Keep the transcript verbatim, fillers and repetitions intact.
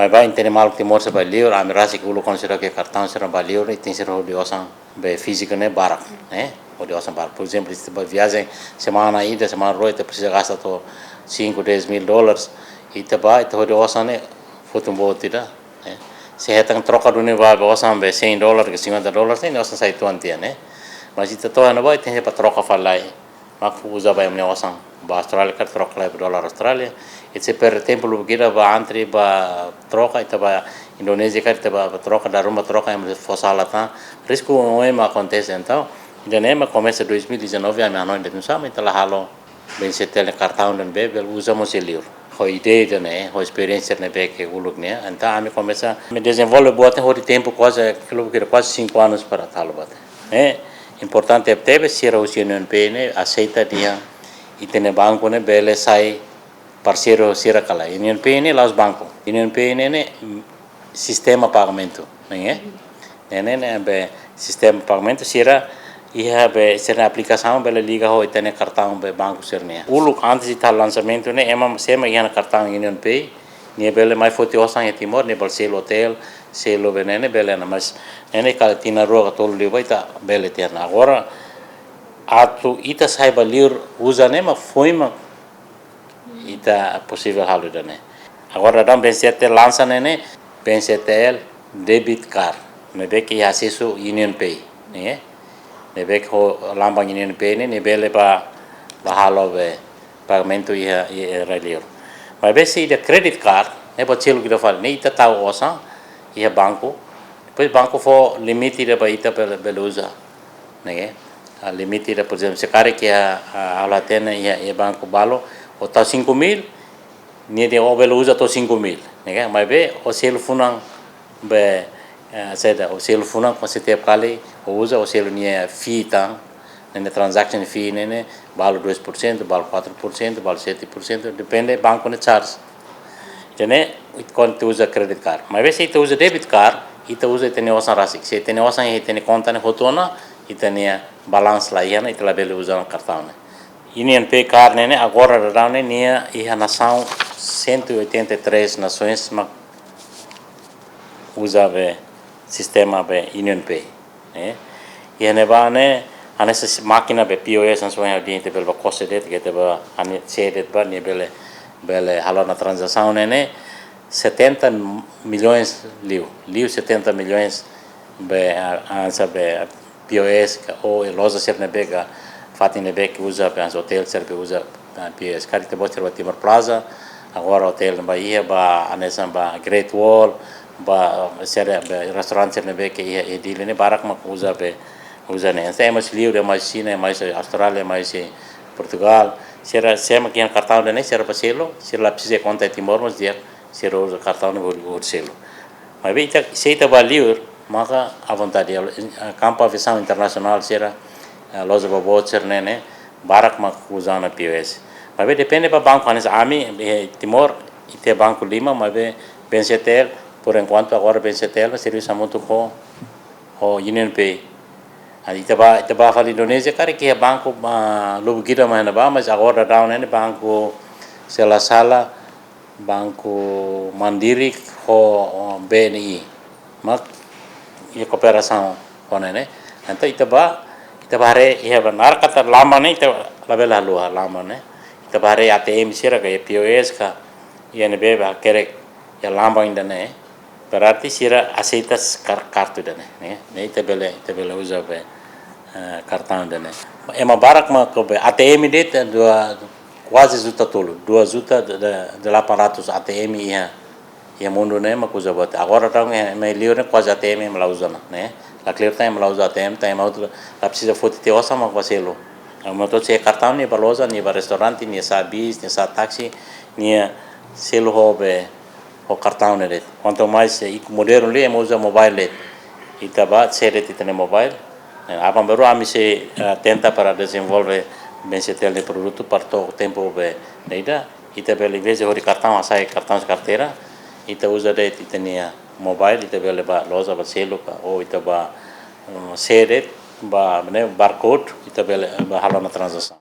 Maibé ita-nia maluk Timor sira ba liur, ami rasik uluk kuandu sira ke kartaun sira ba liur, ita-nia sira hodi osan be fíziku ne'e barak, ne'e? Hodi osan barak. Por ezemplu, ita ba viajen semana ida, semana rua, ita presiza gasta to'o cinco, dez mil dólares. Ita ba, ita hodi osan ne'e, foti boot ida, ne'e? Se hetan troka duni ba, ba osan be cem dólares, ke cinquenta dólares, ne'e osan sai tuan tiha, ne'e? Mas ita to'o iha ne'ebá, ita tenke ba troka fali lai. Mak uza ba ema nia osan ba Austrália, karik troka lai ba dolar Austrália. Ita sei perde tempu lubuk ida ba antre ba troka, ita ba Indonézia, karik ita ba, ba troka, dala ruma troka, ema fó sala tan. Risku oioin mak akontese, entaun. Ida-ne'e mak komesa dois mil e dezanove, ami hanoin de'it nusá mak ita la halo BNCTL nia kartaun ida-ne'ebé, bele uza mós iha liur. Ho ideia ida-ne'e, ho esperiénsia ne'ebé ke uluk ne'e. Entaun ami komesa, ami dezenvolve buat ne'e hodi tempu kuaze, kilo kira kuaze cinco anos para talo bate. Ne'e importante tebes sira husi UNP ne'e aseita dehan ita-nia banku ne'e bele sai parseiru sira ka lae. UNP ne'e la'ós banku. UNP ne'e, ne'e, mm, sistema pagamentu, ne'e? Ne'e, ne'e, ne'e be sistema pagamentu sira iha be sira-nia aplikasaun bele liga ho ita-nia kartaun be banku sira-nian. Uluk antes ita lansamentu ne'e ema sé mak iha ona kartaun UnionPay, nia bele mai foti osan iha Timor, nia bá selu hotel, selu be ne'e ne'e bele ona, mas ne'e ne'e kala tinan rua ka tolu liubá ita bele tiha ona. Agora, atu ita sai ba liur uza ne'e mak foin mak ita posivel halo ida-ne'e. Agora daudaun BNCTL lansa ne'e ne'e, BNCTL debit card. Ne'ebé ke iha asesu UnionPay, ne'e? Ne'ebé ke ho lambang UnionPay ne'e, ne'e bele ba, ba halo be pagamentu iha, iha rai liur. Maibé se ida credit card, ne'e ba selu ida fali, ne'e ita tau osan iha banku. Depois banku fó limite ida ba ita bele, bele uza. Ne'e? Ah, limite ida, por ezemplu, se karik iha, ah, ha'u la hatene iha, iha banku balu, ó tau cinco mil, nia dehan ó bele uza to'o cinco mil, ne'e? Maibé ó selu funan be, eh, saida, ó selu funan, kuandu setiap kali ó uza, ó selu nia fee tan, ne'e transaction fee ne'e, ne'e balu dois por cento, balu quatro por cento, balu sete por cento, depende banku nia charge. Entaun ne'e, kuandu ita uza credit card. Maibé se ita uza debit card, ita uza ita-nia osan rasik. Se ita-nia osan iha ita-nia konta ne'e hotu ona, ita-nia balance la iha ona, ita labele uza ona kartaun ne'e. UnionPay card ne'e ne'e, agora daudaun ne'e, nia iha nasaun cento e oitenta e três nasoens mak uza be sistema be UnionPay, ne'e? Iha ne'ebá ne'e, hanesan mákina be POS hanesan ohin ha'u dehan, ita bele ba kose de'it, ke ita ba, hanesan de'it ba, nia bele, bele halo ona tranzasaun ne'e ne'e, setenta milhões liu, liu setenta milhões be, ah, hanesan be, POS ka, ou loja sira ne'ebé ka, fatin ne'ebé ke uza, be hanesan hotel sira be uza, ah, POS. Karik ita-boot sira ba Timor Plaza, agora hotel ne'ebá iha ba, hanesan ba Great Wall, ba sira be restaurante sira ne'ebé ke iha, iha Dili ne'e barak mak uza be, uza ne'e. Entaun ema husi liur, ema husi Xina, ema husi Austrália, ema husi Portugal, sira, sira mak iha kartaun ida-ne'e, sira ba selu, sira la presiza konta iha Timor, mas di'ak, sira uza kartaun ne'e hodi, hodi selu. Maibé ita, se ita ba liur, maka à vontade, eh, kampu aviasaun internasionál sira, eh, loja boboot sira ne'e ne'e, barak mak uza ona POS. Maibé depende ba banku, hanesan ami, eh, Timor, ita banku lima, maibé BNCTL, por enkuantu agora BNCTL servisu hamutuk ho, ho UnionPay. Ah, ita ba, ita ba fali Indonézia, karik iha banku, ah, lubuk ida mak iha ne'ebá, mas agora daudaun ne'e banku, se la sala, Banku Mandiri ho, ho BNI. Mak iha kooperasaun ho ne'e ne'e. Entaun ita ba, ita ba haree iha ba naran katak lambang ne'e ita labele haluha lambang ne'e. Ita ba haree ATM sira ka, iha POS ka, iha ne'ebé ba hakerek iha lambang ida-ne'e. Berarti sira aseita kar-, kartu ida-ne'e, ne'e. Ne'e ita bele, ita bele uza be, eh, kartaun ida-ne'e. Ema barak mak be ATM de'it dua, kuaze juta tolu, dua juta de, de, delapan ratus ATM iha, iha mundu ne'e mak uza buat. Agora daudaun iha, ema liur ne'e kuaze ATM ema la uza ona, ne'e. La kleur tan ema la uza ATM, tan ema hotu la presiza foti tiha osan mak bá selu. Ema hotu sei kartaun nia ba loja, nia ba restaurante, nia sa'e bis, nia sa'e táksi, nia selu ho be, ho kartaun ne'e de'it. Kuantu mais, eh, ikus modernu liu ema uza mobile de'it. Ita ba, sede de'it ita-nia mobile. Eh, aban-bainrua ami sei, eh, tenta para dezenvolve BNCTL nia produtu para to'o tempu be ne'e ida. Ita bele, envezde hodi kartaun, hasai kartaun husi karteira, ita uza de'it ita-nia mobile, ita bele ba loja ba selu ka, ou ita ba, mm, sede de'it, ba, ne'e, barcode, ita bele ba halo ona tranzasaun.